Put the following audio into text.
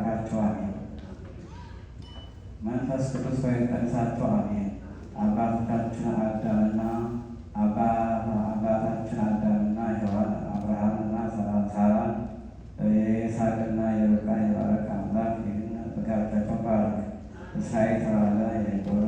ባርካቸው፣ አሜን። መንፈስ ቅዱስ ሆይ ቀድሳቸው፣ አሜን። አባቶቻችን አዳምና አባታችን አዳምና ሔዋን፣ አብርሃምና ሳራን፣ የይስሐቅና የርብቃን የባረከ አምላክ ይህን ጋብቻቸውን ባርክ። እስራኤል የተባለ የያዕቆብ